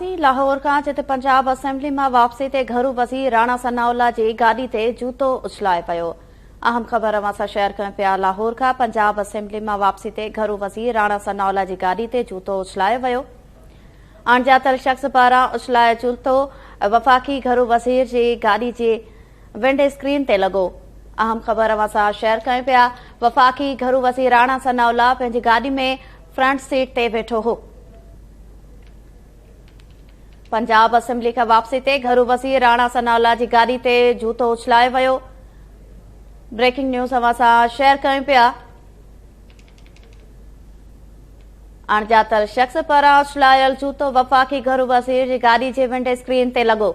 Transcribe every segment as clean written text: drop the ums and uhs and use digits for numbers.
لاهور کان جتي پنجاب اسيمبلي مان واپسي تي گهرو وزير راڻا ثناء الله جي گاڏي تي جوتو اڇلايو ويو. اهم خبر اوهان سان شيئر ڪيون پيا لاهور کان پنجاب اسيمبلي مان واپسي تي گهرو وزير راڻا ثناء الله جي گاڏي تي جوتو اڇلايو ويو. اڻڄاتل شخص پاران اڇلايل جوتو وفاقي گهرو وزير جي گاڏي جي ونڊ اسڪرين تي لڳو. اهم خبر اوهان سان شيئر ڪيون پيا وفاقي گهرو وزير راڻا ثناء الله پنهنجي گاڏي ۾ فرنٽ سيٽ تي ويٺو هو. پنجاب اسيمبلي کان واپسي تي گهرو وزير راڻا ثناء الله جي گاڏي تي جوتو اڇلايو ويو. بريڪنگ نيوز اوهان سان شيئر ڪيون پيا. اڻڄاتل شخص پاران اڇلايل جوتو وفاقي گهرو وزير جي گاڏي جي ونڊ اسڪرين تي لڳو.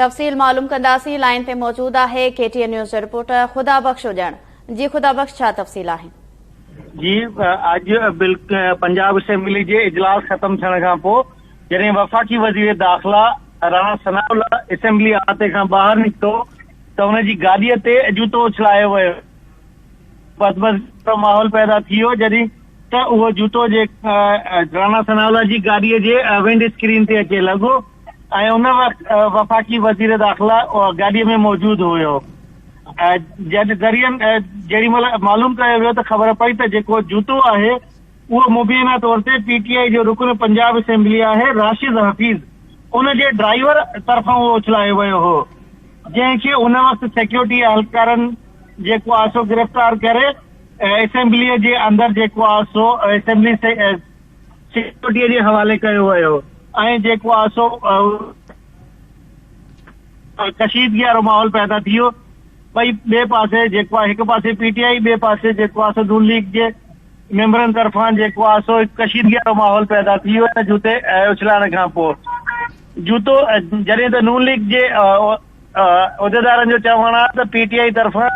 تفصيل معلوم ڪنداسين لائين تي موجود آهي ڪي ٽي اين نيوز جو رپورٽر خدا بخش اڄڻ جي خدا بخش ڇا تفصيل آهن. جي اڄ پنجاب اسيمبلي جي اجلاس ختم ٿيڻ کان پوء جڏهن وفاقي وزير داخلا راڻا ثناء الله اسيمبلي احاطي کان ٻاهر نڪتو ته ان جي گاڏي تي جوتو اڇلايو ويو. بدمزگي وارو ماحول پيدا ٿي ويو جڏهن ته اهو جوتو جي راڻا ثناء الله جي گاڏي جي ونڊ اسڪرين تي اچي لڳو ۽ ان وقت وفاقي وزير داخلا گاڏي ۾ موجود هيو جڏهن ذريعن جيڏي مهل معلوم ڪيو ويو ته خبر پئي ته جيڪو جوتو آهي اهو مبينا طور تي پي ٽي آء جو رڪن پنجاب اسيمبلي آهي راشد حفيظ ان جي ڊرائيور طرفان اهو اڇلايو ويو هو جنهن کي ان وقت سيڪيورٽي اهلڪارن جيڪو آهي سو گرفتار ڪري اسيمبلي جي اندر جيڪو آهي سو اسيمبلي سيڪيورٽي جي حوالي ڪيو ويو ۽ جيڪو آهي سو ڪشيدگي وارو ماحول پيدا ٿي ويو ٻئي ٻئي پاسي جيڪو آهي هڪ پاسي پي ٽي آء ٻئي پاسي جيڪو آهي سو نون ليگ جي ميمبرن طرفان جيڪو آهي سو هڪ ڪشيدگي وارو ماحول پيدا ٿي ويو ان جوتي اڇلائڻ کان پوء جوتو جڏهن ته نون ليگ جي عهديدارن جو چوڻ آهي ته پي ٽي آء طرفان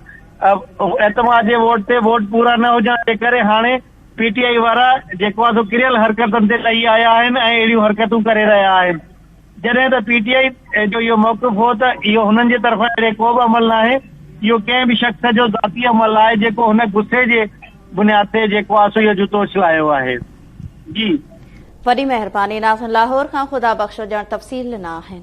اعتماد جي ووٽ تي ووٽ پورا نه هجڻ جي ڪري هاڻي پي ٽي آء وارا جيڪو آهي سو ڪريل حرڪتن تي لهي آيا آهن ۽ اهڙيون حرڪتون ڪري رهيا آهن جڏهن ته پي ٽي آء جو اهو موقف هو ته اهو هنن جي طرفان اهڙي ڪو به عمل ناهي، اهو ڪنهن به شخص جو ذاتي عمل آهي جيڪو هن غصي جي بنياد تي جيڪو آهي سو اهو جوتو اڇلايو آهي. جي. وڏي مهرباني ناظرين لاهور کان خدا بخش اڄڻ تفصيل ڏنا آهن.